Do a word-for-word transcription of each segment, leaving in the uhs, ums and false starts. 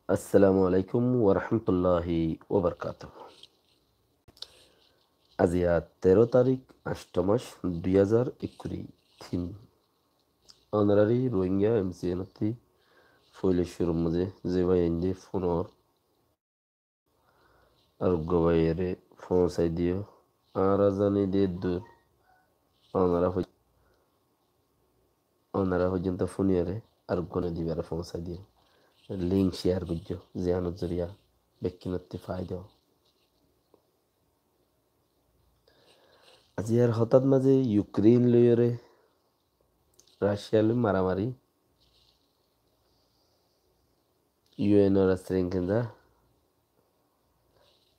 Assalamu alaikum warahmatulláhi wabarakátuhu. Aijja teró tarík, añctho mac, dui házar ekkuri tin. Ónorari Rohingya M C N ottú foila cúrur mazé ze báiyain de fúnor, ar uggwá báiyaré foóñsai diyó. Añára zani de dur, ónora fo-, ónora foijjonto fúniyore ar uggwá báiyaré foóñsai diyó. Link share goijjó, ziyánor zoriya bekkúnottú faida ó. Aijjar hotát mazé Ukraine loiyóre Russia loi maramari, U N or astring kinda,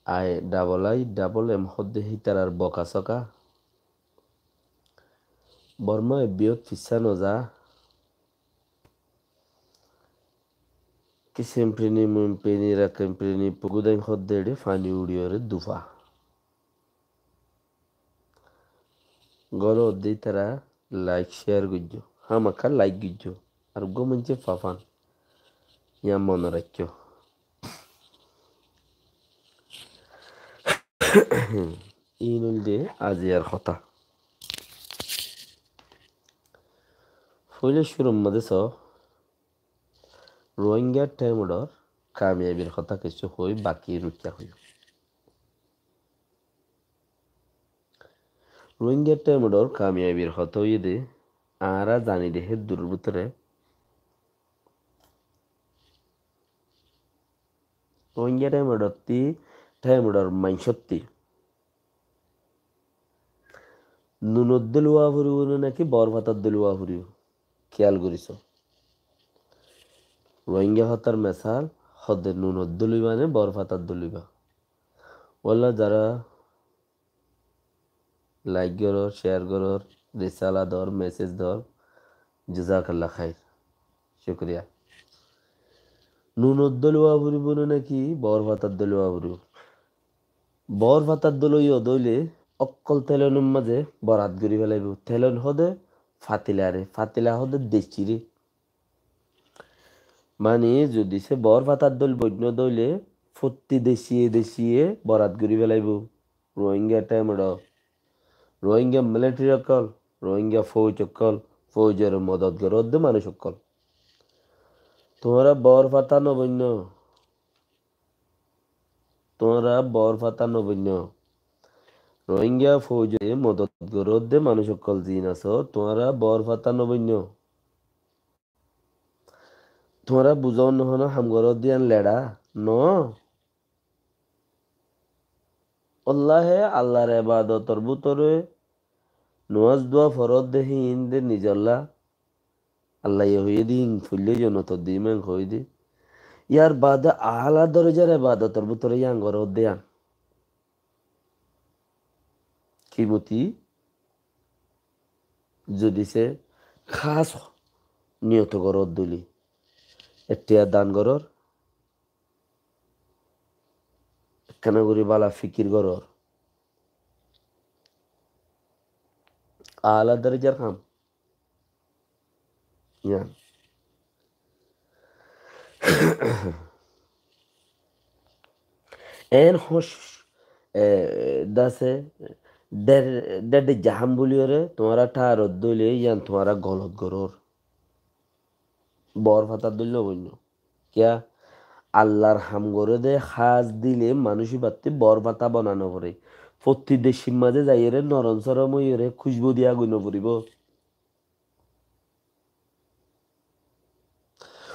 I double I double M hoódde hítarar boka soka. Borma ebbiyót fissá noza. Ki semprini mumpini rakemprini pugudain hoódde eçé fani uçiyóre dufa. Gólot de ítara like share goijjó, hámaka like goijjó. Ar uggwá maincé fafan. Yían mone raikkó. Iín óilde aijjar hotá. Foila cúrur mazé só, Rohingya thaimodor kamiyabir hotá kessú hoi, baki ruikká hoiyum. Rohingya thaimodor kamiyabir hotá óiye de, añára zani de héddur bútore Rohingya thaimodor tí, thaimodor maincótti nunor dóil ówa foribó né náki bor fatar dóil ówa foribó? Kiyal gorí só. Rohingya hotár mesal hoódde nunor dóil óiba né bor fatar dóil óiba? Walla zara like gorór, share gorór, risala dór, message dór, jazakallah khair. Cúkuriya. Nunor dóil ówa foribó né náki bor fatar dóil ówa foribó? Bor fatar dóil óiye de óile ókkol telonor mazé borat gorí felaibó. Telon hoódde fatilare, fatila hoódde dessire. Mani, zodi se bor fatar dóil boinno de óile, fottí dessiye dessiye borat gorí felaibó. Rohingya thaimodor, Rohingya military ókkol, Rohingya fouj ókkol, foujore modot goródde manúic ókkol. Tuáñra bor fata no boinno. Tuáñra bor fata no boinno. Rohingya foujore modot goródde manúic ókkol ziín asó, tuáñra bor fata no boinno. Tuáñra buzón no hono ham goródde yían leça no. Allaye Allar ebadotor bútore nomás dua foródde híin de nizolla. Allaye hoiyé de híin foillé jonotot dim en hoiyé de. Yar baade aala dorojar ebadotor bútore yían goródde yían. Kimoti zodi se hás niyot goródde óile, ektiya dan gorór, ekkena gorí bála fikir gorór. Aala dorojar ham. Yían. En hoc, e, dase, der, der de jaham buliyore, tuáñra thairot dóile, yían tuáñra golot gorór. Bor fatar dóil no boinno. Kiya? Allar ham goré de hás dile manúic íbattí bor fata bona no foré. Fottí deshir mazé zaiyóre norom sorom óiyore kúcbu diya goi no foribó.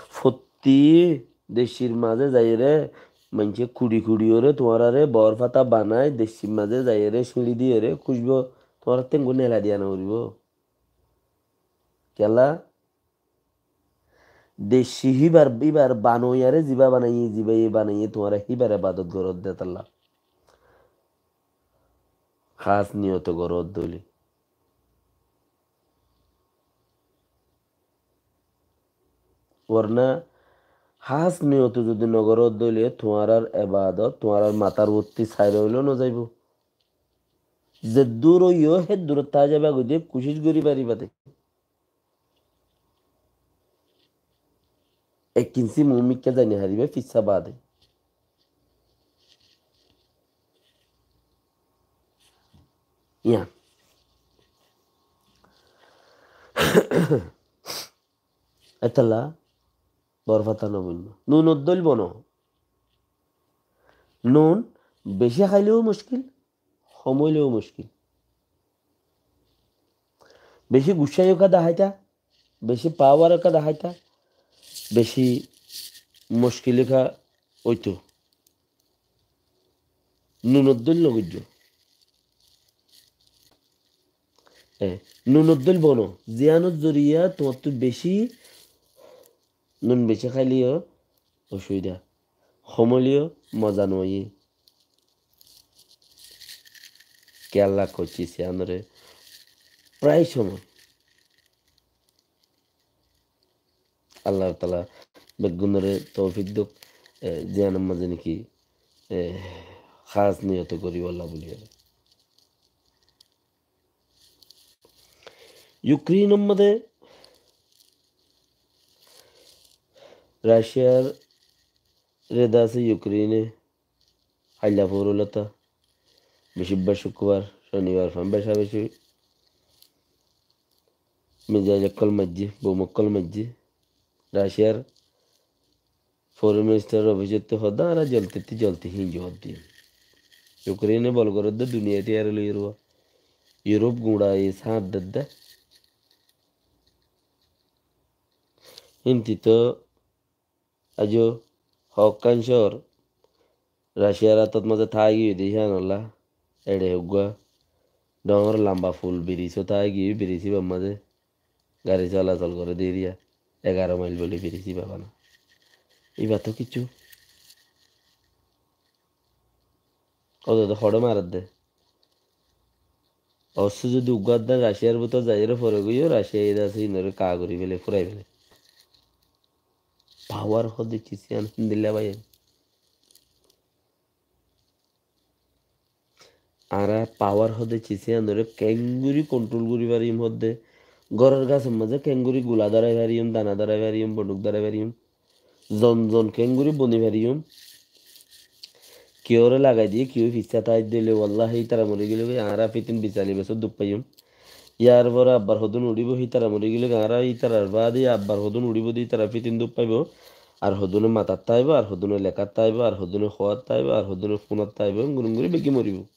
Fottí deshir mazé zaiyóre maincé kuçi kuçiyóre tuáñrare bor fata banai, deshir mazé zaiyóre siñçi diyóre kúcbu tuáñrar tengu nela diya no foribó. Kiyólla? Deci híbar, híbar banoiyaré zibá banaiyé, zibáye banaiyé, tuáñra híbar ebadot goródde tálla. Hás niyote goródde óile. Warna hás niyote zodi nogoródde óile, tuáñrar ebadot, tuáñrar matár uottí sair óileó nozaibó. Zeddúr óiyo, héddúrot táa zaibá goi de, kucíc gorí faribá de. Ek inci muúmikká zai no faribá, fissá baade. Yián. Étalla bor fata no buinno. Nunor dóil bono. Nun beci háileó muckil, hom óileó muckil. Beci guccá yó ká daháita, beci pawar yó ká daháita, beci muckil yó ká óito. Nunor dóil no goijjó. E, nunor dóil bono. Ziyánor zoriya tuáñttú beci, nun beci háileó osubida, hom óileó moza no óiye. Kiyólla hoiccé ziyánore? Prai somoi. Allah taala beggúnore toufik douk, e, ziyánor mazé niki, e, hás niyot goríbolla buli. Yukrénor mazé Raciar reda asé Yukréne, hailla foór óilata, bicibbar, cukkubar, conibar fán beca beci mizail ókkol maijjé, bom ókkol maijjé. Raciar foreign minister office ottu hoódde, añára zoltitté zolti híin zuwab diyum. Yukréne bol gorédde, duniyai tiyar loi ruwa. Yurop guñçai sáñt dedde. Hínti to aijjó hokkán cóor Raciar átot mazé táki giyói de, híanolla eçe uggúa dhoóñr lamba ful biris ó táki giyói, biris íbar mazé gari solasol goré de eriya, egaro mail bóli biris íba bana. Íba to kiccú. Ódede hoçé maredde. Ossú zodi uggúa addá Raciar bútore zaiyóre fore goi yó, Racia ede asé híinore kaa gorí fele, furai fele. Pawar hoóde cis yían hondilla bái. Añára pawar hoóde cis yíanore keéngorí kontrol gorí fariyum hoóde, góror gasor mazé keéngorí gula dórai fariyum, dana dórai fariyum, bonduk dórai fariyum. Zon zon keéngorí boni fariyum. Kiyóre lagai diyé, kiyó fissá táidde óile, wallahi, ítara mori gilé goi, añára fítin bisali besór duk faiyum. Yar fore abbar hodún uçíbo, hítara mori gilé goi, añára ítarar baade abbar hodún uçíbo de, ítara fítin duk faibo. Ar hodúne matat táibo, ar hodúne lekát táibo, ar hodúne hoóat táibo, ar hodúne fúnot táibo, engori engori beggín moribo.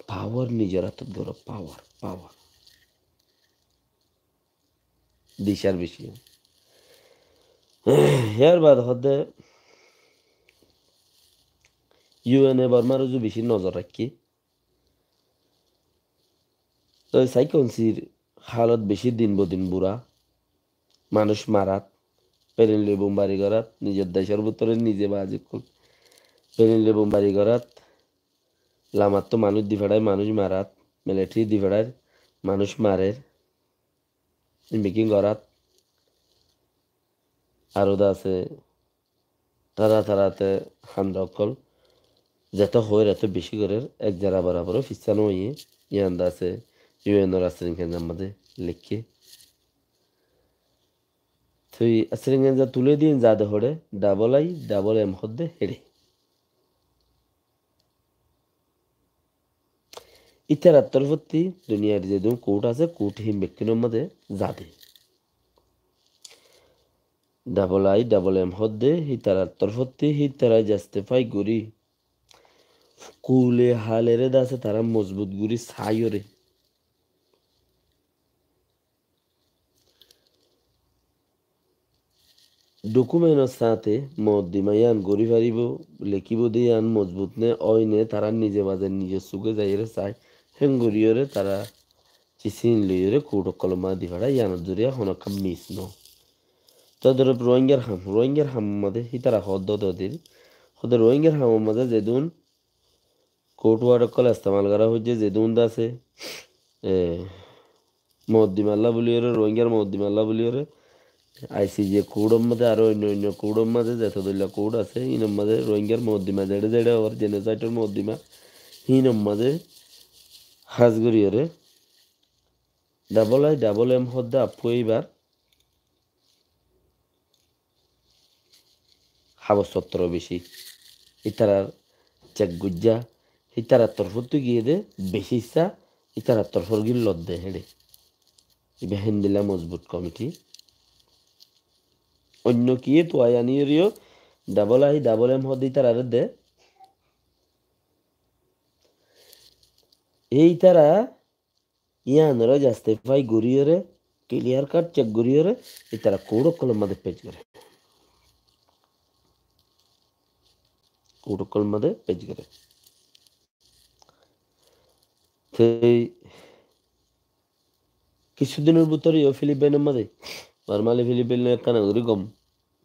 Pawar nizor átot goró, pawar, pawar. Dicár beci. Yar baade hoóde U N e Bormar uzu beci nozor raikké. Toi saikonsi'r halot beci din bodin bura. Manúic marat, pelin loi bombari gorát, nizor decór bútore nize bazi ókkol. Pelin loi bombari gorát, lamattú manúic di feçái manúic marát, militari di feçái manúic marer. Imbekin gorát. Aró de asé, tara tarate handa ókkol zeto hoóir eto beci gorér, ek zara borabor fissá no óiye, yián de asé, U N or Astrín Kenza mazé leikké. Tui Astrín Kenza tulé diyen zade hoçé, double I, double M hoódde héçe. Ítarar torfótti duniyair zedún kurt asé, kurt hín bekkúnor mazé zade. Double I, double M hoódde, hítarar torfótti, hítara justify gorí, kule halere de asé tará mozbut gorí saiyóre. Dokumentor sáñte mokoddima yián gorí faribó, lekíbo de yián mozbut né ói né, tará nize baze nize suke zaiyóre sai, héngoríyore tará cis hín loiyóre kurt ókkolor mazé di feçá, yiánor zoriya honó kam mis no. Todorop Rohingyar ham, Rohingyar hamor mazé hítara hoódde, hoódde Rohingyar hamor mazé zedún kurt word ókkol estemal gorá foijjé, zedún de asé, e, mokoddimalla buliyóre, Rohingyar mokoddimalla buliyóre, I C J kurtor mazé aró oinno oinno kurtor mazé zeto dóilla kurt asé, hínor mazé Rohingyar mokoddima zeçé zeçé ór, jenosaidor mokoddima, hínor mazé hás goríyóre, double I, double M hoódde affúa íbar, hábosfottoro beci. Ítarar cek goijjá, ítarar torfóttu giyé dé beci issá, ítarar torfór gín lodde héçe. Ibá héndilla mozbut komiti. Oinno kiyé tuwai aníyoré yó, double I, double M hoó dé ítararé dé. Ei ítara yíanoré justify goríyoré, clear cut cek goríyoré, ítara kourt ókkolor mazé pec goré. Kourt ókkolor mazé pec goré. Te kissú dinor bútore yó Filipinor mazé, normally Filipin ekkán gorí gom.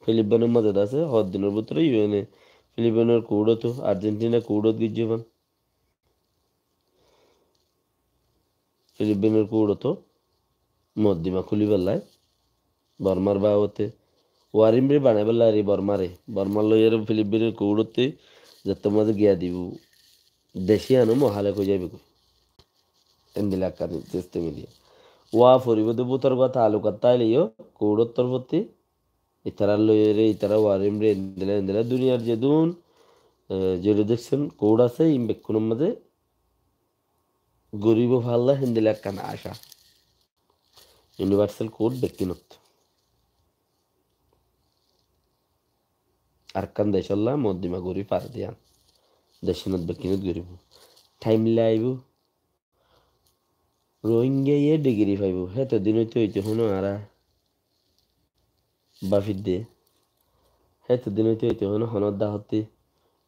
Filipinor mazé dé asé, hoddinor bútore yó ene Filipinor kourtot, Argentina kourtot goijjé fán. Filipinor kourtot moddima kúli félaiye. Bormar babote warimre banai félaiye re Bormare. Bormar loiyóre Filipinor kourtot zettót mazé giya dibo. Dec yían ó muhálek ói zaibói. Endilla ekkán system diye. Wá foribó dé bútore gua taalukat táile yó kourtor torfóttu ítarar loiyóre, ítarar warimre endilla, endilla duniyar zedún, eh, jurisdiction kourt asé, ín bekkúnor mazé goríbo falla héndilla ekkán acá. Universal kourt bekkúnot. Ar ekkán decólla moddima gorí fare dé yían. Decónot bekkúnot goríbo. Thaim laibo. Rohingyaye digiri faibo. Héto din óite óite hono añára bafidde. Héto din óite óite hono, hono dahotti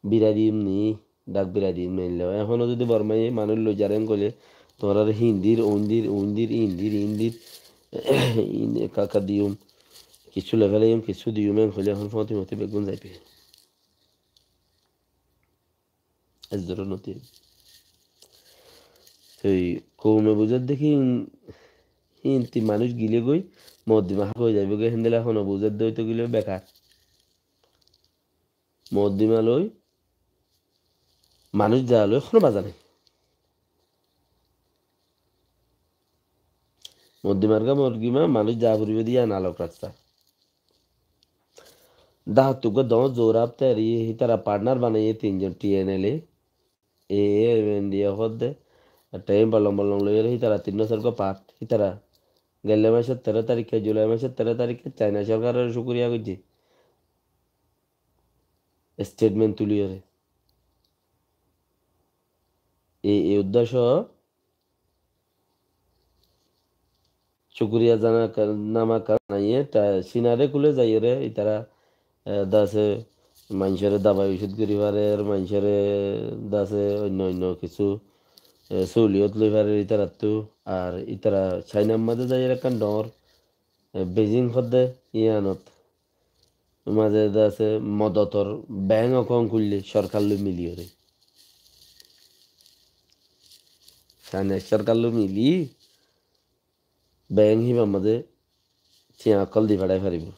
bira diyum ni, dak bira diyum ni lo. Ehóno zodi Bormaye manúic loi zar en hoilé, tuáñrare hindir, uindir, uindir, indir, indir, in kaka diyum. Kissú loi felaiyum, kissú diyum en hoilé, ehón fóti moti beggún zaibe. Ez dóronor noti. Toi koume buzar de ki, hín, hínti manúic gile goi, moddima hák ói zaibo goi, héndilla hono buzar de óito gile bekar. Moddima loi, manúic za loi, hono baza nai. Moddimar gá morgima, manúic za foribo de yían alok rasta. Dahottú uggwá doñr zourab teri, hítara partner banaiye tin zon T N L A. E, e, M N D A hoó de. Ar time bolong bolong loiyóre hítara tin bosór uggwá part, hítara. Gelle macór teró tarikké, Julai macór teró tarikké, China sorkarore cúkuriya goijjé. Statement tuliyóre. E, e uddecco cúkuriya zana ka-, nama ka-, naiye, ta Sinare kule zaiyóre, ítara, eh, dase maincóre dabai ocud gorí farer, maincóre dase oinno oinno kissú, eh, sóoliyot loi farer ítarattú, ar ítara Chainar mazé zaiyóre ekkán dhoóñr, eh, Beijing hoó de, yíanot mazé dase modotor bank account kúille sorkar loi miliyóre. Chainar sorkar loi mili, bank híbar mazé tiañ ókkol di feçai faribó.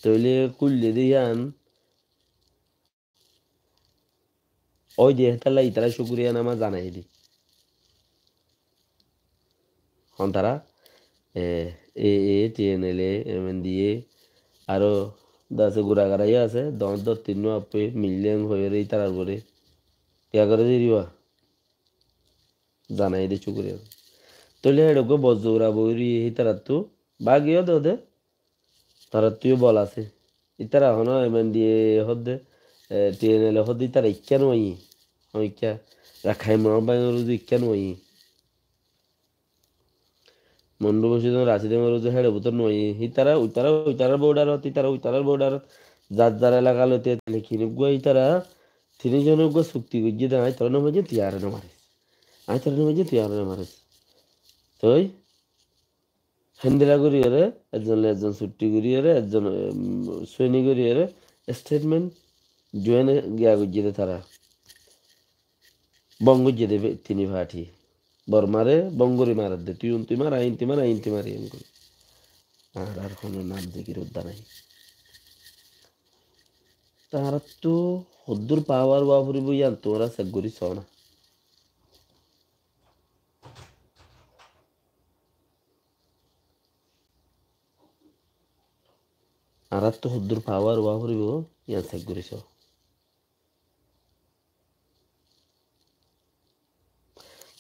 Tóile kúille de yían, ói de hétalla ítara cúkuriya nama zanai de. Hon tara, e, e, e, T N L A, M N D A, aró dase gura gara yó asé, doñr doñr tin no appe, million hoiyóre ítarar uore. Kiya goré de riba? Zanai de cúkuriya. Tóile héçe uggwá bozzu ura boiri hítarattú, bagi yó de de, tarattú yó bol asé. Ítara hono M N D A hoó de, e, T N L A hoó de, ítara ikká no aiyé. Hon ikká, Rakhain Mor Báinor uzu ikká no aiyé. Mondu Bosidon Rasidon uzu héçe bútor no aiyé. Ítara, uitara, uitara borderot, ítara, uitara borderot. Zar zar elaka loite, tóile kini uggwá ítara, tini zone uggwá cukti goijjé de, añí tore no maijjum, tui añáre no maris. Añí tore no maijjum, tui añáre no maris. Toi, héndilla goríyore, ekzon loi ekzon cutti goríyore, ekzon, em, sueni goríyore, statement, U N e giya goijjé de tara. Bong goijjé de tini party. Bormare bong gorí marer de, tui untui mar, añí intui mar, añí intui mari, en gorí. Ar, ar hono nam zikir udda nai. Tarattú hoddur power wa foribo, yián tuáñra sek gorí só na. Añáráttu hoddúr pawar ówa foribó, yián sek gorí só.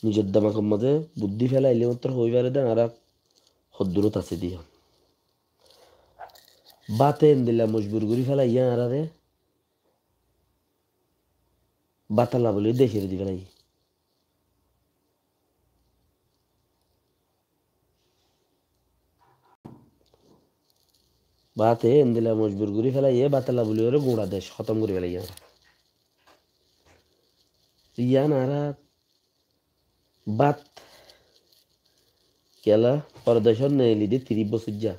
Nizor demakor mazé buddí félailé mottor hoi fare dé añára hoddúrot asé dé yián. Báte endilla mojbur gorí félaiyé añáráre, bátolla buli dec eri di félaiyé. Báte endilla mojbur gorí félaiyé, bátolla buli óre guñça dec hótom gorí félaiyé añára. Yián añára bát kiyólla fordecót neeli dé tiríc bosóijja,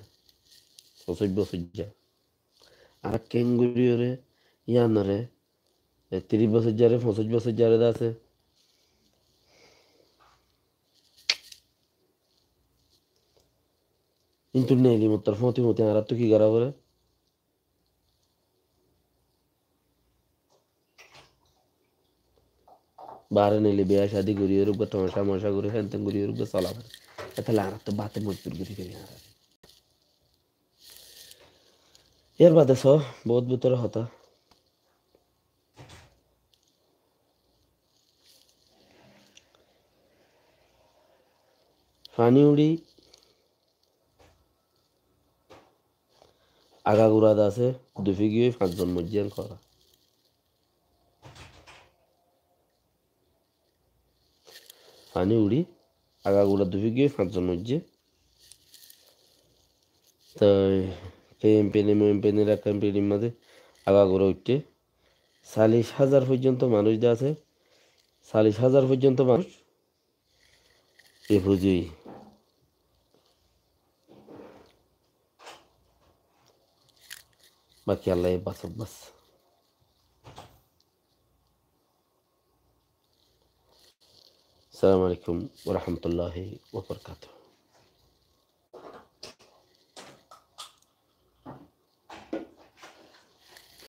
foñsíc bosóijja. Añára keéngorí óre yiánoré, e, tiríc bosóijjaré, foñsíc bosóijjaré dé asé. Kintu neeli mottor fóñti fóñti añáráttu ki gorá foré? Baáre neeli biyá cádi gorí, erukka tomacá momacá gorí, hénten gorí, erukka sola foré. Etólla añáráttu báte mojbur gorí féle añáráre. Yar bade só, bout bútore hotá. Faní uçí agagura de asé, dufi giyói fañszon moijjé en kora. Faní uçí agagura dufi giyói fañszon moijjé. Toi kempeni, mempeni, rakka kempeni mazé agagura uiththé. Callic házar foijjonto manúic de asé. Callic házar foijjonto manúic e fúzi óiye. Baki Allaye basók bas. Assalamu alaikum wa rahmatullahi wa barakatuhu.